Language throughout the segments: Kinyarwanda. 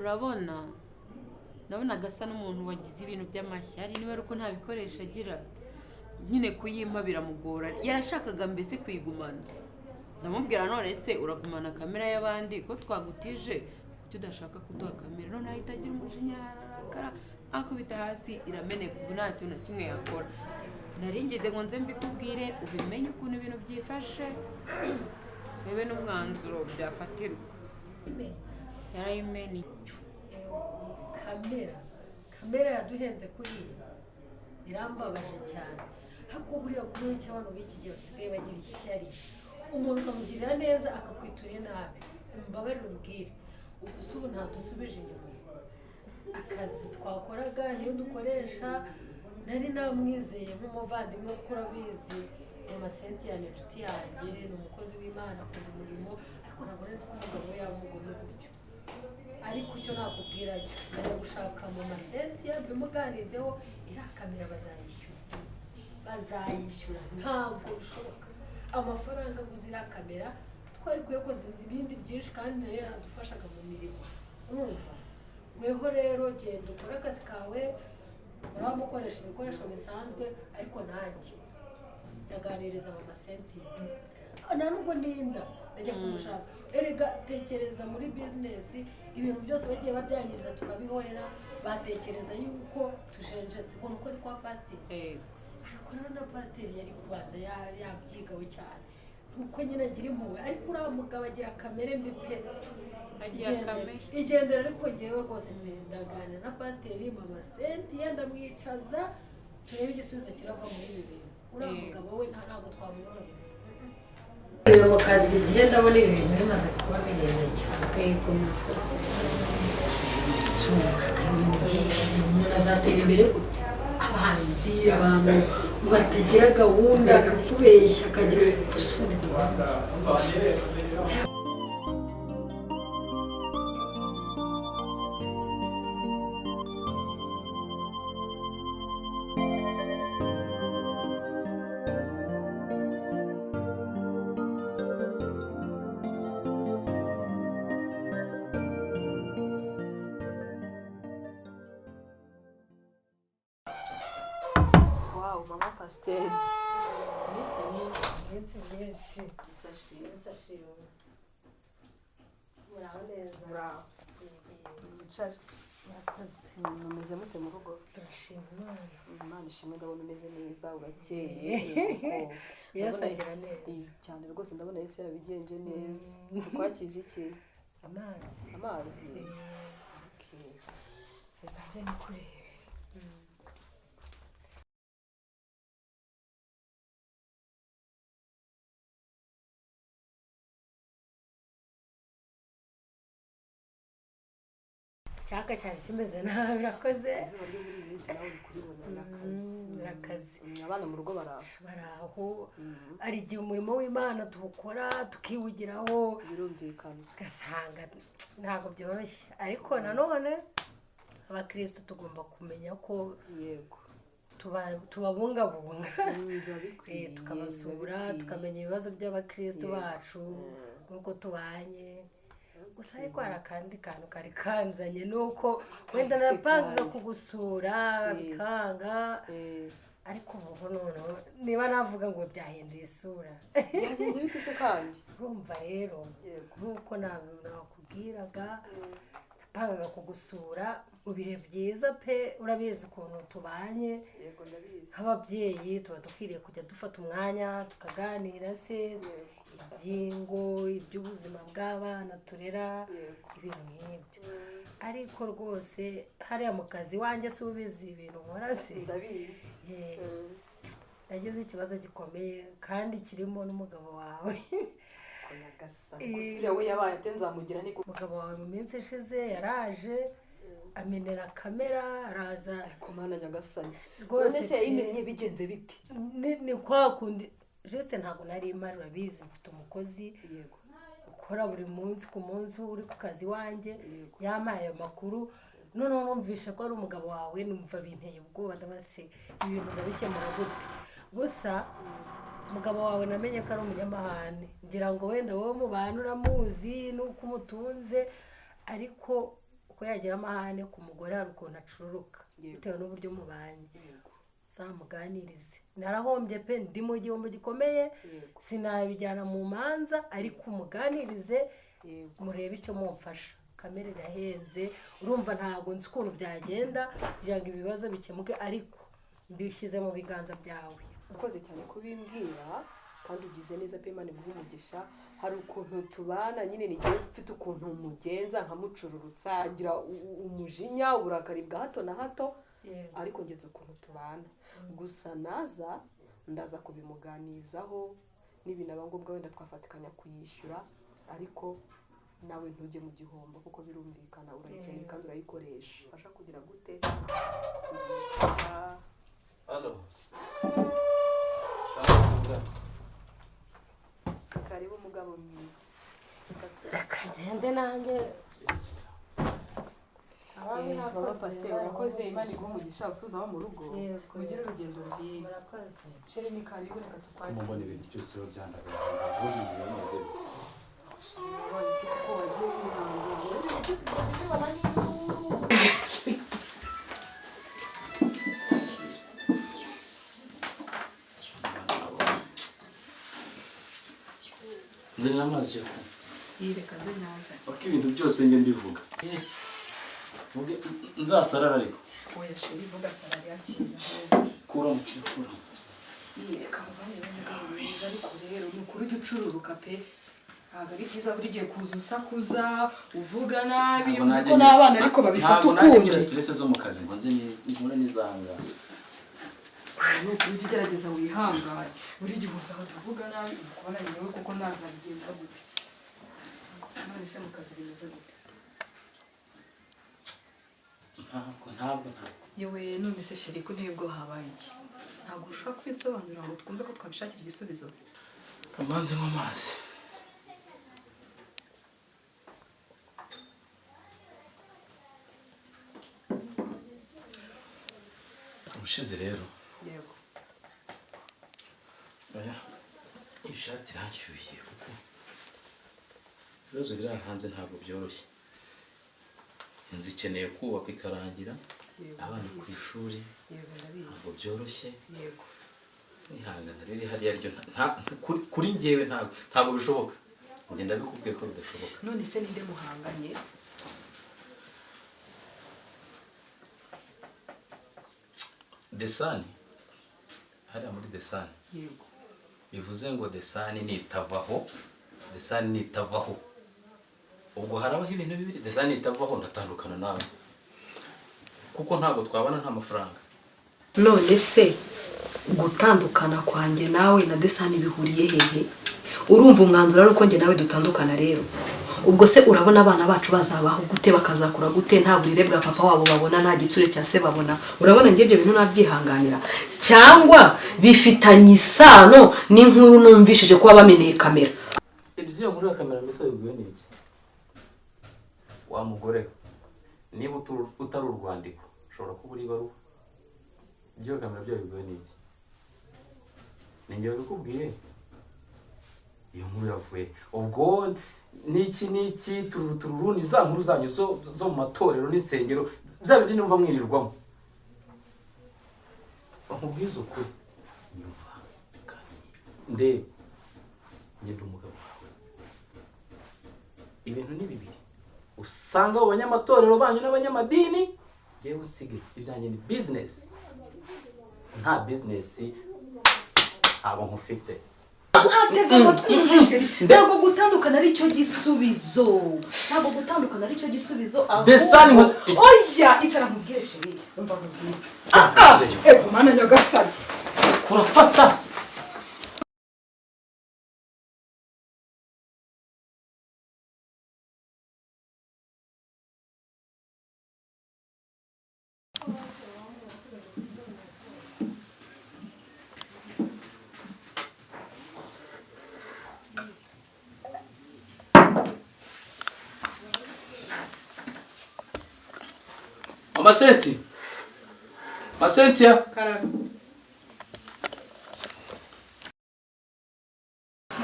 Urabona, nabonaga asa n'umuntu wagize ibintu by'amashyari, niba ari uko nta bikoresho agira nyine kuyimpa biramugora. Yarashakaga mbese kuyigumana. Ndamubwira: "None se uragumana kamera y'abandi ko twagutije, kuki udashaka kuduha kamera?" None ahita agira umujinya, ararakara, akubita hasi irameneka. Ubu nta kintu na kimwe yakora. Nari ngize ngo nze mbikubwire, ubimenye ukuntu ibintu byifashe, urebe n'umwanzuro byafatirwa. Yarayimennye. Kamera, kamera yaduhenze kuriya, irambabaje cyane. Ariko buriya kuri iki, abantu b'iki gihe basigaye bagira ishyari, umuntu ukamugirira neza akakwitura inabi. Umbabarire umbwire, ubu se ubu ntadusubije inyuma? Akazi twakoraga niyo dukoresha. Nari namwizeye nk'umuvandimwe, kuko urabizi Mama Cynthia ni inshuti yanjye, ni umukozi w'Imana, akunda umurimo, ariko ntabwo nari nzi ko umugabo we yaba umugome gutyo. Ariko icyo nakubwira cyo, ndajya gushaka Mama Cynthia mbimuganizeho. Iriya kamera bazayishyura, bazayishyura. Ntabwo bishoboka, amafaranga aguze iriya kamera twari kuyakoza ibindi byinshi, kandi nayo yadufashaga mu mirimo. Urumva weho rero, genda ukore akazi kawe, uramukoresha ibikoresho bisanzwe, ariko nanjye ndaganiriza Mama Cynthia. Nta nubwo ninda, ndajya kumushaka. Erega tekereza, muri bizinesi ibintu byose bagiye babyangiriza tukabihorera, batekereza yuko tujenjetse ngo nuko ari kwa pasiteri. Ariko rero na pasiteri yari kubanza yabyigaho cyane, nuko nyine agira impuhwe, ariko uriya mugabo agira kamere mbi pe. Agira kamere. Igendera. Ariko ngewe rwose ndaganira na pasiteri, Mama Cynthia ndamwicaza, turebe igisubizo kirava muri ibi bintu. Uriya mugabo we ntabwo twamworohera. Mu kazi igihe ndabona ibi bintu bimaze kuba birebire cyane. Yego, murakoze. Suka ibintu byinshi, umuntu azatera imbere gute? Abahanzi, abantu batagira gahunda, akakubeshya, akagira gusa ubundi duhambye. Wow, mama pasiteri! Iminsi myinshi, iminsi myinshi. Iminsi ashimwe. Muraho neza? Muraho. Mwicare. Murakoze. Mumeze mute mu rugo? Turashima Imana. Imana ishimwe, ndabona umeze neza, urakeye. Yesu Ndabona- agira neza. Cyane rwose, ndabona Yesu yarabigenje neza. Tukwakiza iki? Amazi. Amazi. Okay. Reka nze nikurebere. Icyaka cyari kimeze nabi, urakoze. Izuba ryo muri iyi minsi nawe uri kuribona, ni akazi. Ni akazi. Abana mu rugo baraho? Bari aho. Hari igihe umurimo w'Imana tuwukora tukiwugiraho, Birumvikana. ugasanga ntabwo byoroshye, ariko nanone abakirisitu tugomba kumenya ko tubabungabunga. Biba bikwiye. Tukabasura, Biba bikwiye. tukamenya ibibazo by'abakirisitu bacu n'uko tubanye. Gusa ariko hari akandi kantu kari kanzanye, nuko wenda Kahise napangaga kandi. kugusura bikanga, ariko ubu noneho niba navuga ngo byahinduye isura. Byagenze bite se kandi? Urumva rero, nk'uko nakubwiraga, napangaga kugusura mu bihe byiza pe. Urabizi ukuntu tubanye. Yego, ndabizi. Nk'ababyeyi tuba dukwiriye kujya dufata umwanya tukaganira se, iby'ingo, iby'ubuzima bw'abana turera, ibintu nk'ibyo. Ariko rwose hariya mu kazi iwanjye, si ubizi ibintu nkora se? Ndabizi. Nagize ikibazo gikomeye kandi kirimo n'umugabo wawe. Ko nyagasani, gusa uriya we yabaye ate? Nzamugira ni Umugabo wawe mu minsi ishize yaraje amenera kamera, araza. Ariko Mana nyagasani! Rwose None se pe. yayimennye bigenze bite? Ni kwa kundi jeste, ntabwo nari mpari. Urabizi mfite umukozi ukora buri munsi ku munsi, uri ku kazi iwanjye. Yampaye ayo makuru, noneho numvishe ko ari umugabo wawe, numva binteye ubwoba. Ndabase ibintu ndabikemura gute? Gusa umugabo wawe namenye ko ari umunyamahane. Ngira ngo wenda wowe mubana uramuzi n'uko umutunze, ariko Uko yagira amahane ku mugore, hari ukuntu acururuka Yego. bitewe n'uburyo mubanye. Yego. Uzamuganirize, narahombye pe, ndi mu gihombo gikomeye. Yego. Sinabijyana mu manza, ariko umuganirize, Yego. murebe icyo mumfasha. Kamere irahenze, urumva ntabwo nzi ukuntu byagenda kugira ngo ibibazo bikemuke, ariko mbishyize mu biganza byawe. Urakoze cyane kubimbwira kandi ugize neza pe, Imana iguhe umugisha. Hari ukuntu tubana nyine, nigiye mfite ukuntu mugenza nkamucururutsa, agira umujinya, uburakari bwa hato na hato. Yego. Ariko ngenzi ukuntu tubana gusa, naza ndaza kubimuganizaho, n'ibinaba ngombwa wenda twafatikanya kuyishyura, ariko nawe ntujye mu gihombo kuko birumvikana urayikeneye kandi urayikoresha. Fasha kugira gute kuyishyura. Halo. Karibu mugabo mwiza. Reka ngende nanjye. Mama pasiteri, urakoze, Imana iguhe umugisha, usuza abo mu rugo. Yego. Mugire urugendo ruhire. Murakoze. Chéri, ni karibu, reka Mbona tukwakire. ibintu byose biba byandagaye, buriya bimeze bite? Kuko wagiye wihangana. Nzanira amazi yo kunywa. Yireka nze nyaza. Paka ibintu byose njye mbivuga. Mvuge nzasarara ariko. Oya chéri, vuga salari, yakira. Kuramo, kuramo. Yireka muvane umugabo mwiza, ariko rero ni ukuri ujya ucururuka pe, ntabwo ari byiza buri gihe kuza usakuza, uvuga nabi. Ntabwo Uzi najya ko n'abana ariko babifata ntabwo najya ukundi. ngira stress zo mu kazi ngo nze mpure n'izanga. Ni ukuri ujya ugerageza wihangane, buri gihe uzaza uvuga nabi, uri kubona njyewe kuko nazabigenza gute? None se mu kazi bimeze gute? Ntabwo, ntabwo, ntabwo. Yewe, none se chéri, ko ntebwo habaye iki? Ntabwo ushobora kubinsobanurira ngo twumve ko twabishakira igisubizo? Kamanze nywa amazi. Ubushize rero. Yego. Oya, iyi shati iranshyuhiye kuko ibibazo biri aha hanze ntabwo byoroshye. Inzu ikeneye kubakwa ikarangira, Yego, abana ku ndabizi. ishuri Yego, ndabizi. ntabwo byoroshye. Yego. Ihangana riri hariya ryo kuri njyewe ntabwo bishoboka. Njye ndabikubwiye ko bidashoboka. None se ninde muhanganye? Desani, hariya muri Desani. Yego. Bivuze ngo Desani nitavaho, Desani nitavaho, ubwo harabaho ibintu bibiri. Desani nitavaho, ndatandukana nawe kuko ntabwo twabana nta mafaranga. None se gutandukana kwanjye nawe na Desani bihuriye hehe? Urumva umwanzuro ari uko njye nawe dutandukana rero? Ubwo se urabona abana bacu bazabaho gute, bakazakura gute, nta burere bwa papa wabo babona, nta gitsure cya se babona? Urabona njye ibyo bintu nabyihanganira? Cyangwa bifitanye isano n'inkuru numvishije kuba bameneye kamera? Ibyo nkuru ya kamera mbese wabibwiwe ni iki, wa mugore we? Niba utari urwandiko, ushobora kuba uri ibaruwa. Ibyo kamera byo wabibwiwe ni iki? Ni njye wabikubwiye? Iyo nkuru yavuye ubwo niki niki? Tururu tururu, ni za nkuru zanyu zo mu matorero n'insengero, bya bindi numva mwirirwamo. Nkubwize ukuri, nyumva kandi ndebe, njye ndi umugabo wawe. Ibintu ni bibiri usanga abo banyamatorero banyu n'abanyamadini, yewe usige ibyanjye, ni bizinesi. Nta bizinesi ntabwo nkufite. Tega amatwi wumve chéri, ntabwo gutandukana ari cyo gisubizo, ntabwo gutandukana ari cyo gisubizo, ahubwo Desani oya, icara nkubwire chéri, umva nkubwire. Ego Mana nyagasani! Kurafata. Amasenti, Masentiya. Karame.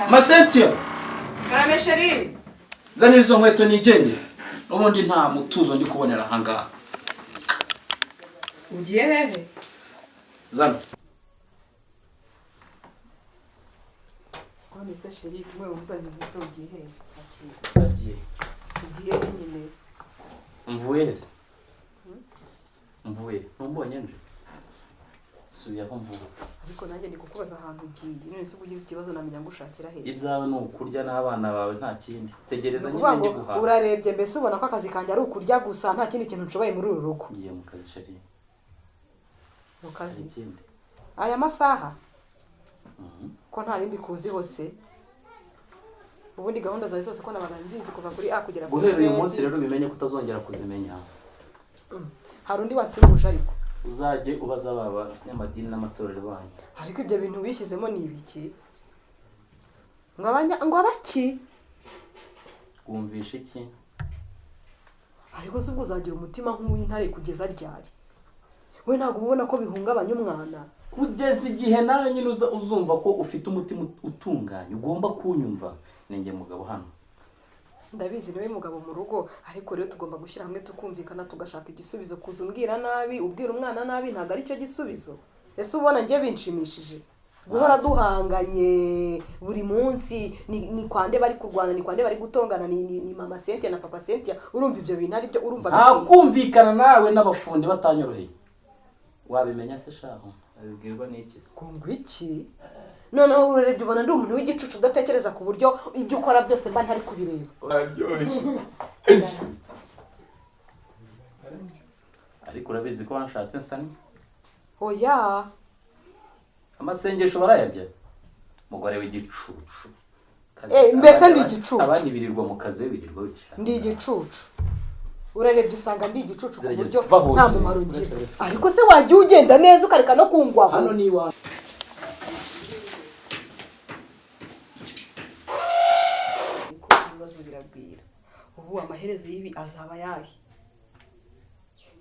Masentiya. Karame chéri. Zanira izo nkweto nigendere. N'ubundi nta mutuzo ndi kubonera ahangaha. Ugiye hehe? Zana. None se chéri, kumwe wumuzanye muto, ugiye hehe? Agiye. Ugiye hehe nyine? Mvuye he se? Mvuye ntumbonye nje subiye aho mvuye. Ariko nanjye ndi kukubaza ahantu ugiye. None se ubwo ugize ikibazo namenya ngo ushakira hehe? Ibyawe ni ukurya n'abana bawe, nta kindi. Tegereza Ni nyine ukuvuga njye ngo guhaha. urarebye mbese ubona ko akazi kanjye ari ukurya gusa, nta kindi kintu nshoboye muri uru rugo? Ngiye mu kazi, chéri. Mu Hari kazi? ikindi? Aya masaha ko nta rimbi kuziho se? Ubundi gahunda zawe zose ko nabaga nzizi kuva kuri A kugera kuri Guhera uyu Z. munsi rero ubimenye ko utazongera kuzimenya. Hari undi wansimbuje ariko. Uzajye ubaza ba banyamadini n'amatorero banyu. Ariko ibyo bintu wishyizemo ni ibiki? Ngo abanya, ngo abaki? Wumvisha iki? Ariko se ubwo uzagira umutima nk'uw'intare kugeza ryari? We ntabwo uba ubona ko bihungabanya umwana? Kugeza igihe nawe nyine uza uzumva ko ufite umutima utunganye, ugomba kunyumva. Ni njye mugabo hano. Ndabizi, niwe mugabo mu rugo, ariko rero tugomba gushyira hamwe tukumvikana, tugashaka igisubizo. Kuza umbwira nabi, ubwira umwana nabi, ntabwo aricyo gisubizo. Ese ubona njye binshimishije guhora duhanganye buri munsi? Ni kwande bari kurwana, ni kwande bari gutongana, ni mama Cynthia na papa Cynthia. Urumva ibyo bintu ari byo? Urumva Nta bikwiye? kumvikana nawe n'abafundi batanyoroheye. Wabimenya se shaho? Wabibwirwa n'iki se? Ngo iki? Noneho urarebye ubona ndi umuntu w'igicucu udatekereza, ku buryo ibyo ukora byose mba ntari kubireba? Wararyoshye. Ariko urabizi ko wanshatse nsa ni Oya. Amasengesho barayarya, mugore w'igicucu. Kazi Eh, se, mbese abandi- ndi igicucu. Abandi birirwa mu kazi, we wirirwa wicara. Ndi igicucu? Urarebye usanga ndi igicucu ku Gerageza buryo vaho nta ugende. mumaro ngira? Uretse, uretse. Ariko se wajya ugenda neza ukareka no kungwaho? Hano ni iwawe. Ko ibibazo biragwira. Ubu amaherezo y'ibi azaba yahe?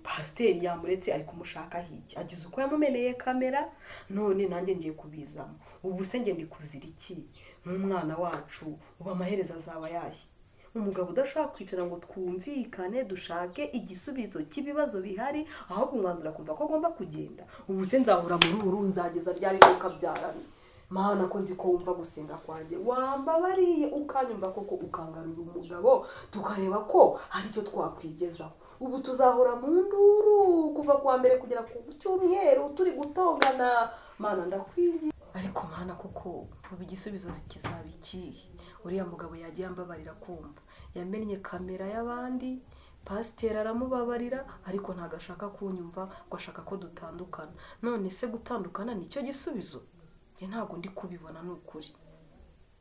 Pasiteri yamuretse, ari kumushaka hirya, agize uko yamumeneye kamera, none nanjye ngiye kubizamo. Ubu se njye ndi kuzira iki nk'umwana wacu? Ubu amaherezo azaba yahe? Umugabo udashobora kwicara ngo twumvikane, dushake igisubizo cy'ibibazo bihari, ahubwo umwanzuro akumva ko agomba kugenda. Ubu se nzahora muri uru, nzageza ryari? Nukabyarana Mana, ko nzi ko wumva gusenga kwanjye, wambabariye ukanyumva koko, ukangarura umugabo, tukareba ko hari icyo twakwigezaho. Ubu tuzahora mu nduru kuva ku wa mbere kugera ku cyumweru turi gutongana. Mana, ndakwingiye. Ariko Mana, koko ubu igisubizo kizaba ikihe? Uriya mugabo yagiye ambabarira kumva yamennye kamera y'abandi, pasiteri aramubabarira, ariko ntabwo ashaka kunyumva, ngo ashaka ko dutandukana. None se gutandukana nicyo gisubizo? Njye ntabwo ndi kubibona, ni ukuri.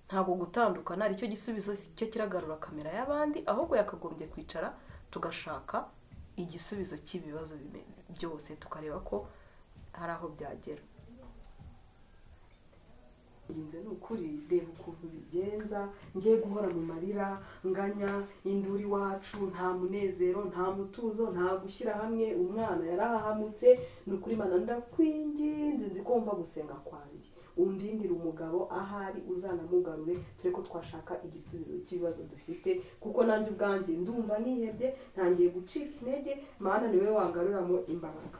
Ntabwo gutandukana aricyo gisubizo cyo kiragarura kamera y'abandi, ahubwo yakagombye kwicara tugashaka igisubizo cy'ibibazo byose, tukareba ko hari aho byagera. Nginze, ni ukuri, reba ukuntu bigenza. Ngiye guhora mu marira, nganya induru iwacu, nta munezero, nta mutuzo, nta gushyira hamwe. Umwana yarahahamutse. Ni ukuri Mana, ndakwinginze, nzi ko wumva gusenga kwanjye, undindire umugabo ahari, uzanamugarure, turebe ko twashaka igisubizo cy'ibibazo dufite, kuko nanjye ubwanjye ndumva nihebye, ntangiye gucika intege. Mana, niwe wangaruramo imbaraga.